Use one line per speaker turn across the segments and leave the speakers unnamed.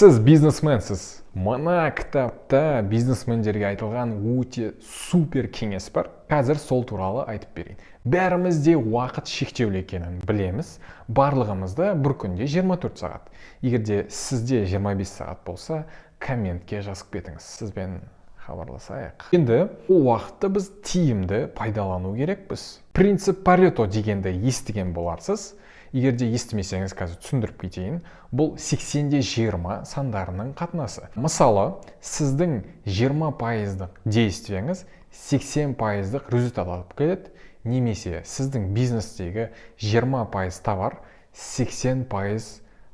Сіз бизнесменсіз. Мына кітапта бизнесмендерге айтылған өте супер кеңес бар. Қазір сол туралы айтып берейін. Бәрімізде уақыт шектеулі екенін білеміз. Барлығымызда бір күнде 24 сағат. Егер де сізде 25 сағат болса, комментке жазып кетіңіз, сізбен хабарласайық. Енді ол уақытты біз тиімді пайдалану керекпіз. Принцип Парето дегенді естіген боларсыз. Егер де естімесеңіз, қазір түсіндіріп кетейін. Бұл 80-де 20 сандарының қатынасы. Мысалы, сіздің 20 пайыздық действиеңіз 80 пайыздық результат алып келеді немесе сіздің бизнестегі 20% товар 80 пайыз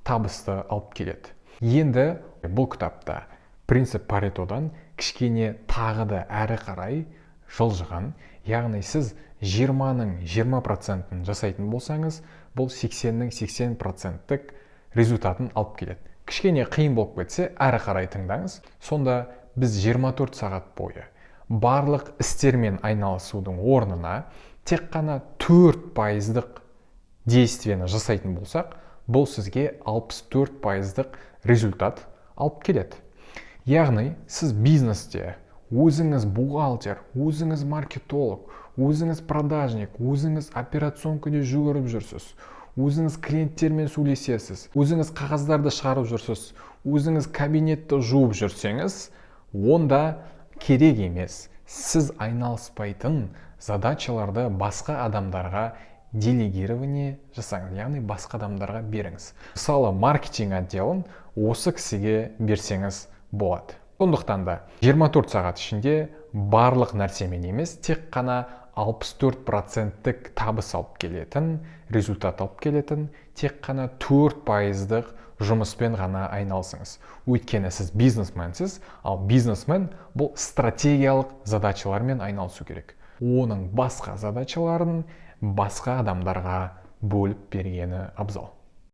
табысты алып келеді. Енді бұл кітапта принцип Паретодан кішкене тағы да әрі қарай жылжыған, яғни сіз 20-ның 20 процентін жасайтын болсаңыз, бұл 80-нің 80 проценттік результатын алып келеді. Кішкене қиын болып кетсе, әрі қарай тыңдаңыз. Сонда біз 24 сағат бойы барлық істермен айналысудың орнына тек қана 4 пайыздық действиені жасайтын болсақ, бұл сізге 64 пайыздық результат алып келеді. Яғни сіз бизнесте өзіңіз бухгалтер, өзіңіз маркетолог, өзіңіз продажник, өзіңіз операционкада жүгіріп жүрсіз, өзіңіз клиенттермен сөйлесесіз, өзіңіз қағаздарды шығарып жүрсіз, өзіңіз кабинетті жуып жүрсеңіз, онда керек емес. Сіз айналыспайтын задачаларды басқа адамдарға делегирование жасаңыз, яғни басқа адамдарға беріңіз. Мысалы, маркетинг отделін осы кісіге берсеңіз болады. Сондықтан да 24 сағат ішінде барлық нәрсемен емес, тек қана 64 проценттік табыс алып келетін, результат алып келетін тек қана 4 пайыздық жұмыспен ғана айналысыңыз. Өйткені сіз бизнесменсіз, ал бизнесмен бұл стратегиялық задачалармен айналысу керек. Оның басқа задачаларын басқа адамдарға бөліп бергені абзал.